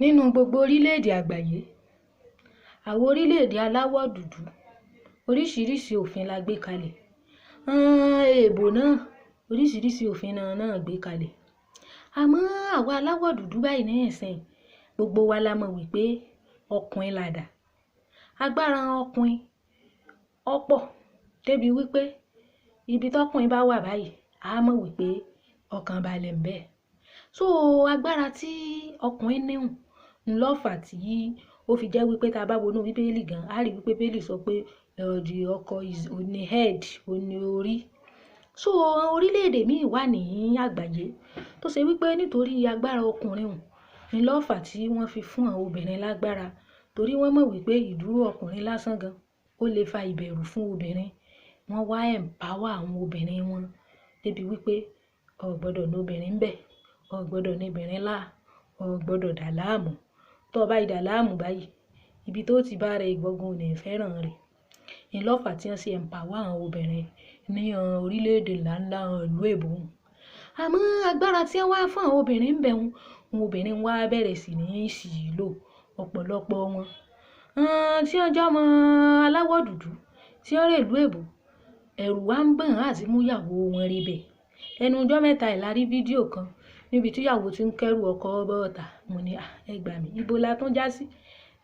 Nínú gbogbo orílẹ̀-èdè àgbáyé, àwọn orílẹ̀-èdè aláwọ̀ dúdú, oríṣiríṣi òfin la gbé kalẹ̀. Àwọn èèbó náà, oríṣiríṣi òfin náà náà gbé kalẹ̀. Àmọ́ àwa aláwọ̀ dúdú báyìí níìsín, gbogbo wa la mọ̀ wípé ọkùnrin làdà. Agbára ọkùnrin ó pọ̀ débi wípé ibi tó ọkùnrin bá wà báyìí, a mọ̀ wípé ọkàn balẹ̀ ń bẹ. So agbára tí ọkùnrin ní hùn ló fà tí ó fi jẹ́ wípé tí a bá wo inú bíbélì gan, a rí wípé Bíbélì sọ pé the ọkọ is òní head, òní orí. So orílẹ̀-èdè míì wà ní àgbáyé tó ṣe wípé nítorí agbára ọkùnrin hùn ni ló fà tí wọ́n fi fún àwọn obìnrin lágbára. Torí wọ́n mọ̀ wípé ìdúró ọkùnrin lásán gan, ó lè fa ìbẹ̀rù fún obìnrin. Wọ́n wá empower àwọn obìnrin wọn débi wípé o ò gbọdọ̀ na obìnrin bẹ́ẹ̀, o ò gbọdọ̀ ní obìnrin lá, o ò gbọdọ̀ dà láàmú. Tó bá dà láàmú báyìí, ibi tó ti bá rẹ ìwọ gan ò ní fẹ́ràn rẹ̀. Ní ló fà tí wọ́n ṣe empower àwọn obìnrin ní orílẹ̀-èdè ńlá ńlá ìlú èbó. Àmọ́ agbára tí wọ́n wá fún àwọn obìnrin ń bẹ hun, àwọn obìnrin wá bẹ̀rẹ̀ sí ní ṣì lò ọ̀pọ̀lọpọ̀ wọn. Àwọn tí wọ́n jẹ́ ọmọ aláwọ̀ dúdú tí wọ́n rè ìlú èbó, ẹ̀rù wá ń bà wọ́n àti mú ìyàwó wọn re bẹ̀. Ẹnu ọjọ́ mẹ́ta yìí la rí fídíò kan níbi tí ìyàwó ti ń kẹ́rù ọkọ bọ́ta. Mo ní, "à, ẹ gbà mí, ibo la tún já sí?"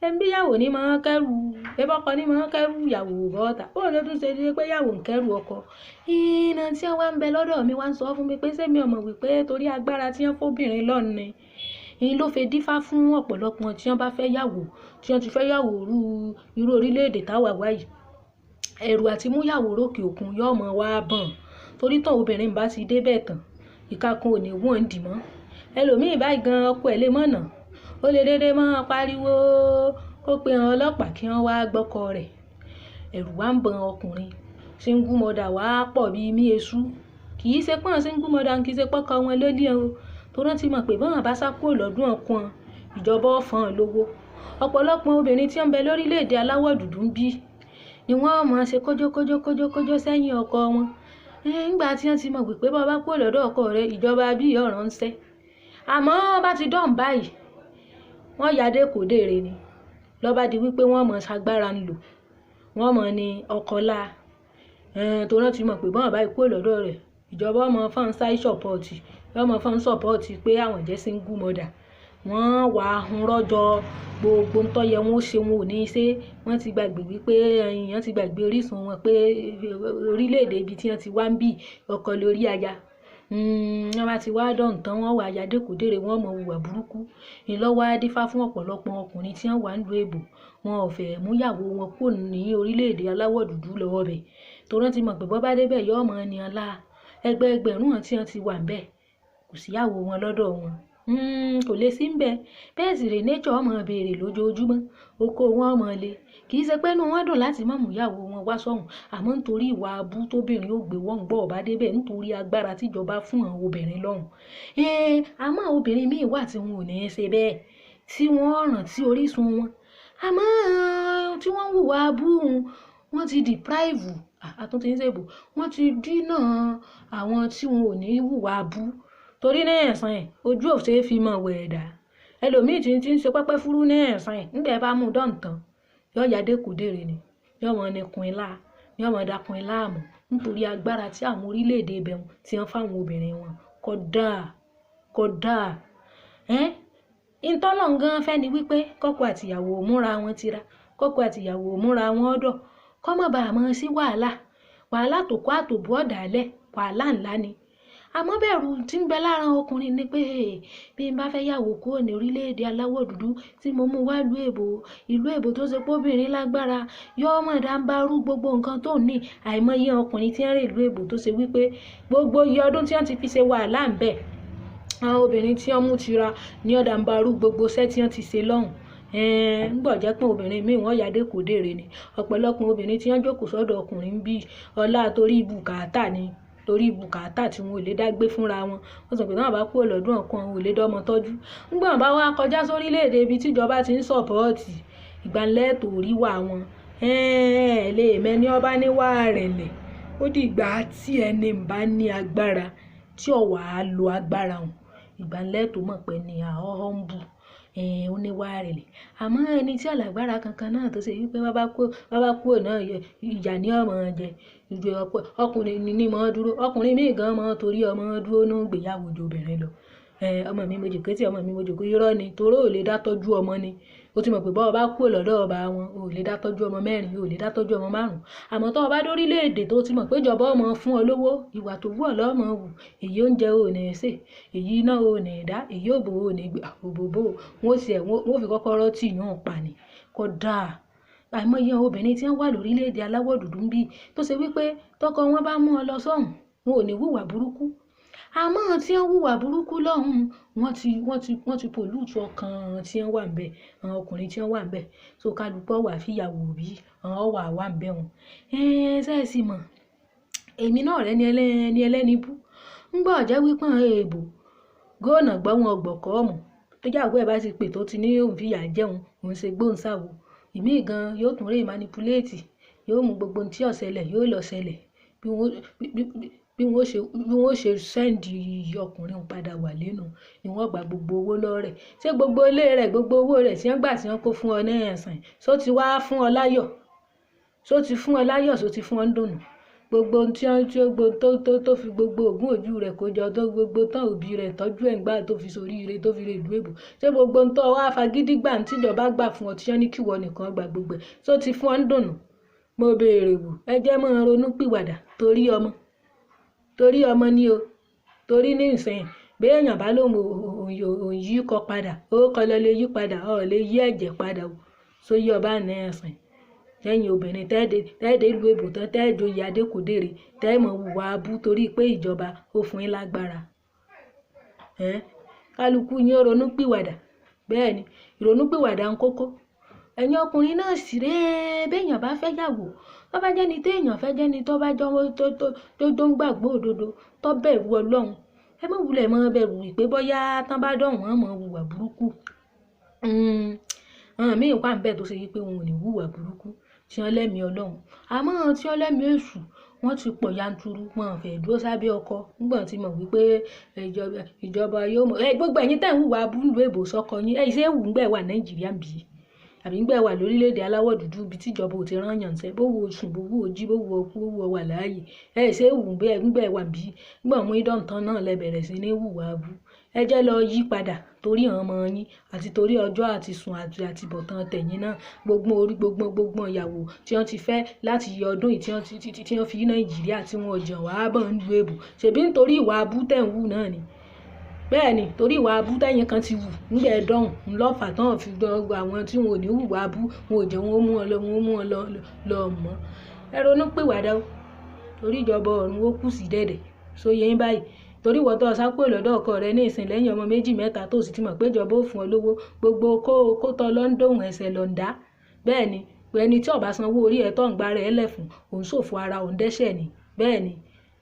Ẹbí ìyàwó ni máa ń kẹ́rù, ẹbí ọkọ ni máa ń kẹ́rù ìyàwó bọ́ta. Bó ló tún ṣe pé ìyàwó ń kẹ́rù ọkọ? Iná tí wọ́n wá ń bẹ lọ́dọ̀ mi wá ń sọ fún mi pé ṣé mi ò mọ̀ wípé torí agbára tí wọ́n fún obìnrin lọ́hun ni. Ìyẹn ló fi dífá fún ọ̀pọ̀lọpọ̀ tí wọ́n bá fẹ́ yàwó, tí wọ́n ti fẹ́ yàwó irú orílẹ̀-èdè táwa wà yìí. Ẹ̀rù àti mú ìyàwó rókè òkun yóò mọ̀ wá bọ̀n. Torí tán obìnrin bá ti dé bẹ́ẹ̀ tán, ìka kan ò ní wọ́n dì mọ́. Ẹlòmíì báyìí gan ọkọ ẹ̀ lè mọ̀nà. Ó lè dédé máa pariwo kó pe àwọn ọlọ́pàá kí wọ́n wá gbọ́kọ rẹ̀. Ẹ̀rù wá ń bàn ọkùnrin. Single mother wá pọ̀ bí imí eṣú. Kì í ṣe pé àwọn single mother kì í ṣe pé ọkọ wọn ló lé o. Torí wọ́n ti mọ̀ pé bí wọ́n bá sá kúrò lọ́dún ọkọ wọn, ìjọba ó fún wọn lówó. Ọ̀pọ̀lọpọ̀ obìnrin tí ń bẹ lórílẹ̀-èdè aláwọ̀ dúdú ń bí ni wọ́n máa ṣe kójó kójó kójó kójó sẹ́yìn ọkọ wọn. Nígbà tí wọ́n ti mọ̀ wípé bó bá kúrò lọ́dọ̀ ọkọ rẹ, ìjọba bí ọ̀ràn ń ṣẹ́. Àmọ́ bá ti dán báyìí, wọ́n yàdé kò dére ni. Lọ bá di wípé wọ́n mọ̀ ṣagbára ń lò. Wọ́n mọ̀ ní ọkọ lá. Torí wọ́n ti mọ̀ pé bí wọ́n bá kúrò lọ́dọ̀ rẹ̀, ìjọba ó mọ̀ fún side support, yóò mọ̀ fún support pé àwọn jẹ́ single mother. Wọ́n wá hun rọ́jọ gbogbo ń tọ́yẹ wọ́n ó ṣe wọn ò ní ṣe. Wọ́n ti gbàgbé wípé wọ́n ti gbàgbé orísun wọn pé orílẹ̀-èdè ibi tí wọ́n ti wá ń bí ọkọ lórí aya. Wọ́n bá ti wá dán tán, wọ́n wá yàdé kò dére, wọ́n mọ̀ wùwà burúkú. Ìyẹn ló wá dífá fún ọ̀pọ̀lọpọ̀ ọkùnrin tí wọ́n wà nílùú èbó. Wọn ò fẹ́ mú ìyàwó wọn kúrò ní orílẹ̀-èdè aláwọ̀ dúdú lọ bẹ̀. Torí wọ́n ti mọ̀ pé bó bá dé bẹ̀ yóò mọ̀ ní ọlá. Ẹgbẹẹgbẹ̀rún tí wọ́n ti wà níbẹ̀, kò sí ìyàwó wọn lọ́dọ̀ wọn. Kò lè sí níbẹ̀. Bẹ́ẹ̀ sì re nature ó mọ̀ béèrè lójoojúmọ́. Oko wọn ó mọ̀ le. Kì í ṣe pé inú wọn dùn láti má mú ìyàwó wọn wá sọ́hùn. Àmọ́ nítorí ìwà abú tóbìnrin ó gbé wọ́n gbọ́ bá dé bẹ̀ nítorí agbára tí ìjọba fún àwọn obìnrin lọ́hùn. Àmọ́ obìnrin míì wà tí wọn ò ní ṣe bẹ́ẹ̀, tí wọ́n rántí orísun wọn. Àmọ́ tí wọ́n wùwà abú hun, wọ́n ti deprive, àtún ti ń ṣe èbó, wọ́n ti dínà àwọn tí wọn ò ní wùwà abú. Torí ní ẹ̀sán ojú ò ṣe é fi mọ̀ wẹ̀ ẹ̀dá. Ẹlòmíì tí ń ṣe pẹpẹ fúrú ní ẹ̀sán, nígbà ẹ bá mú dán tán, yóò yàdé kò dére ni. Yóò mọ̀ ní kun ilá, yóò mọ̀ dá kun ilá mọ̀ nítorí agbára tí àwọn orílẹ̀-èdè ibẹ̀ wọn tí wọ́n fún àwọn obìnrin wọn. Kò dá, kò dá. Ìtọ́lọ́run gan fẹ́ ni wípé kọ́kọ́ àti ìyàwó múra wọn tira, kọ́kọ́ àti ìyàwó múra wọn ọ̀dọ̀, kó má ba à mọ́ sí wàhálà. Wàhálà tó kó àtòbọ́ ọ̀dàlẹ̀, wàhálà ńlá ni. Àmọ́ bẹ̀rù tí ń bẹ lára ọkùnrin ni pé bí n bá fẹ́ yàwó kúrò ní orílẹ̀-èdè aláwọ̀ dúdú tí mo mú wá ìlú èbó tó ṣe pé obìnrin lágbára, yóò mọ̀ dáńbá rú gbogbo nǹkan tó ní. Àìmọye ọkùnrin tí ń rè ìlú èbó tó ṣe wípé gbogbo iye ọdún tí wọ́n ti fi ṣe wàhálà ń bẹ, àwọn obìnrin tí wọ́n mú tira ní ó dàńbá rú gbogbo iṣẹ́ tí wọ́n ti ṣe lọ́hùn. Ńgbọ̀ jẹ́ pé obìnrin míì wọ́n yàdé kò dére ni. Ọ̀pọ̀lọpọ̀ obìnrin tí wọ́n jókòó sọ́dọ̀ ọkùnrin ń bí ọlá torí bùkátà ni. Torí bùkátà tí wọn ò lè dá gbé fúnra wọn. Wọ́n sọ pé tí wọ́n bá kúrò lọ́dún ọkọ wọn ò lè dọ́mọ tọ́jú. Nígbà wọ́n bá wá kọjá sórílẹ̀-èdè ibi tí ìjọba ti ń support, ìgbànlẹ̀ tó rí wà wọn. Lè mẹ́ni ọba ní wà rẹ̀lẹ̀. Ó di ìgbà tí ẹni ń bá ní agbára tí ó wà á lo agbára òun. Ìgbànlẹ̀ tó mọ̀ pé ní a humble. Ó níwà ìrẹ̀lẹ̀. Àmọ́ ẹni tí alágbára kankan náà tó ṣe wípé bá bá kú, bá bá kúrò náà ìyà ni ó máa jẹ. Ìjọ ọkùnrin ni mọ́ dúró. Ọkùnrin mìí gan mọ́ torí ọmọ dúró nínú ìgbéyàwó ju obìnrin lọ. Ọmọ mi mo jòkó tí, ọmọ mi mo jòkó, irọ́ ni, torí ò lè dá tọ́jú ọmọ ni. O ti mọ̀ pé bó bá kúrò lọ́dọ̀ ọba wọn, o ò lè dá tọ́jú ọmọ mẹ́rin, o ò lè dá tọ́jú ọmọ márùn-ún. Àmọ́ tó bá dé orílẹ̀-èdè tó ti mọ̀ pé ìjọba ó máa fún ọ lówó, ìwà tó wù ọ́ ló máa wù. Èyí oúnjẹ ò ní sè, èyí iná ò ní dá, èyí òbò ò ní gbé, òbò bó o. Wọ́n ó ṣe ẹ̀, wọ́n ó fi kọ́kọ́rọ́ tì yún pa ni. Kò da. Àìmọye àwọn obìnrin tí wọ́n wà lórílẹ̀-èdè aláwọ̀ dúdú ń bí, tó ṣe wípé tọkọ wọn bá mú ọ lọ sọ́hùn, wọn ò ní wùwà burúkú. Àmọ́ tí wọ́n wùwà burúkú lọ́hùn, wọ́n ti pollute ọkàn tí wọ́n wà níbẹ̀, àwọn ọkùnrin tí wọ́n wà níbẹ̀. So kálukú ó wà fìyàwó bí, àwọn ó wà wà níbẹ̀ wọn. Ṣé ẹ sì mọ̀? Èmi náà rẹ́ ni ẹlẹ́ni bú. Ńgbà ó jẹ́ wípé àwọn èèbó góònà gbọ́ wọn gbọ̀kọ́ mọ̀. Tó ìyàwó ẹ bá ti pè tó ti ní òun fìyà jẹun, òun ṣe gbóhùn sáwo. Ìmí gan yóò tún rí manipulate, yóò mú gbogbo ohun tí ó ṣẹlẹ̀ yóò lọ ṣẹlẹ̀. Bí wọ́n ṣe send ọkùnrin padà wá lẹ́nu ni wọ́n gba gbogbo owó lọ́wọ́ rẹ̀. Ṣé gbogbo ilé rẹ̀, gbogbo owó rẹ̀ tí wọ́n gbà tí wọ́n kó fún ọ ní ẹ̀sìn, ṣó ti wá fún ọ láyọ̀? Ṣó ti fún ọ láyọ̀, ṣó ti fún ọ ń dùnnú? Gbogbo ohun tí wọ́n, tí ó gbogbo tó, tó, tó fi gbogbo ògùn ojú rẹ̀ kó jọ, tó gbogbo tán òbí rẹ̀ tọ́jú ẹ̀ ńgbà tó fi sórí ire tó fi rè ìlú èbó. Ṣé gbogbo ohun tó wá fagídí gbà tí ìjọba gbà fún ọ tí wọ́n ní kí ìwọ nìkan gba gbogbo ẹ̀, ṣó ti fún ọ ń dùnnú? Mo béèrè wò, ẹ jẹ́ máa ronú pìwàdà torí ọmọ. Torí ọmọ ni o. Torí ní ìsìn, bí èèyàn bá lóhùn òun yí kọ padà, ó kọ lọ lè yí padà, ó lè yí ẹ̀jẹ̀ padà o. Ṣó yé ọba ní ẹ̀sìn? Lẹ́yìn obìnrin tẹ́ẹ̀dé ìlú èbó tán, tẹ́ẹ̀ joyè Adékòdèrè, tẹ́ẹ̀ mọ̀ wùwà abú torí pé ìjọba ó fún yín lágbára. Kálukú yín ó ronú pìwàdà. Bẹ́ẹ̀ ni, ìrònú pìwàdà ń kókó. Ẹ̀yin ọkùnrin náà sì ré, bí èèyàn bá fẹ́ yàwó, tó bá jẹ́ ni tí èèyàn fẹ́ jẹ́ ni tó bá jọ tó, tó, tó, tó ń gbàgbọ́ òdodo, tó bẹ̀rù Ọlọ́run. Ẹ má wulẹ̀ mọ́ bẹ̀rù wípé bóyá tán bá dọ̀hùn, wọ́n mọ̀ wùwà burúkú. Àwọn mìíràn wà níbẹ̀ tó ṣe wípé wọn ò ní wùwà burúkú, tí wọ́n lẹ́mi Ọlọ́run. Àmọ́ tí wọ́n lẹ́mi èṣù, wọ́n ti pọ̀ yanturu, wọn ò fẹ́ dúró sábẹ́ ọkọ. Nígbà tí mọ̀ wípé ìjọba yóò mọ̀. Gbogbo ẹ̀yin tẹ́ ń wùwà abú nílùú èbó sọ́kọ yín, ẹ ṣé wù ńgbà wà Nàìjíríà ń bí? Àbí ńgbà wà lórílẹ̀-èdè aláwọ̀ dúdú ibi tí ìjọba ò ti rán yàn ṣẹ́, bó wo sùn, bó wo jí, bó wo kú, bó wo wà láàyè. Ẹ ṣé wù ńgbà wà bí? Nígbà mú idán tán náà lẹ bẹ̀rẹ̀ sí ní wùwà abú. Ẹ jẹ́ lọ yí padà torí àwọn ọmọ yín àti torí ọjọ́ àti sùn àti bọ̀tán tẹ̀yìn náà. Gbogbo orí, gbogbo, gbogbo ìyàwó tí wọ́n ti fẹ́ láti yọ ọdún yìí tí wọ́n ti, tí wọ́n fi Nàìjíríà tí wọ́n jàn wá bọ̀ ń lu èbó. Ṣèbí nítorí ìwà abú tẹ̀ ń wù náà ni. Bẹ́ẹ̀ ni, torí ìwà abú tẹ̀yìn kan ti wù nígbà ẹ̀dọ̀hùn ńlọ́fà tán fi gbogbo àwọn tí wọn ò ní wùwà abú, wọn ò jẹ́ wọn ó mú wọn lọ, wọn ó mú wọn lọ, lọ mọ́. Ẹ ronú pìwàdà o. Torí ìjọba ọ̀run ó kù sí dẹ̀dẹ̀. Ṣó yé yín báyìí? Torí ìwọ tó sá kúrò lọ́dọ̀ ọkọ rẹ ní ìsìn lẹ́yìn ọmọ méjì mẹ́ta tó sì ti mọ̀ pé ìjọba ó fún ọ lówó, gbogbo kó tọ́ lọ ń dóhùn ẹsẹ̀ lọ ń dá. Bẹ́ẹ̀ ni, pé ẹni tí ó bá sanwó orí ẹ tó ń gba rẹ̀ lẹ̀ fún, òun ṣòfò ara, òun dẹ́ṣẹ̀ ni. Bẹ́ẹ̀ ni,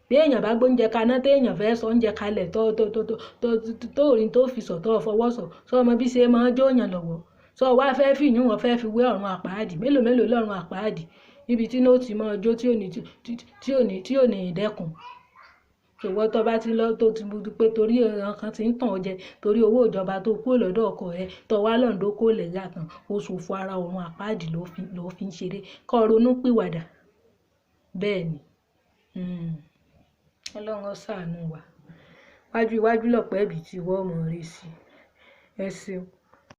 bí èèyàn bá gbé oúnjẹ kaná tí èèyàn fẹ́ sọ oúnjẹ kalẹ̀ tó, tó, tó, tó, tó, tó rí tó fi sọ̀ tó fọwọ́ sọ, sọ ọmọ bí ṣe máa ń jó èèyàn lọ́wọ́. Sọ wá fẹ́ fi ìyún wọn fẹ́ fi wé ọ̀run àpáàdì. Mélòó mélòó lọ́run àpáàdì níbi tí nóòtì máa jó tí ò ní, tí ò ní, tí ò ní ìdẹ́kun. Ìwọ tó bá ti lọ tó ti mú pé torí ẹran kan ti ń tàn ọ́ jẹ, torí owó ìjọba tó kúrò lọ́dọ̀ ọkọ rẹ, tó wá lọ́ndọ̀ kó lè ga tán, ó ṣòfò ara ọ̀run àpáàdì ló fi ń ṣeré. Kọ́ ronú pìwàdà. Bẹ́ẹ̀ ni. Ọlọ́run ó ṣàánú wa. Wájú iwájú lọ̀pẹ́ ẹ̀bìtì wọ́n mọ̀ ọ́n rí sí. Ẹ ṣeun.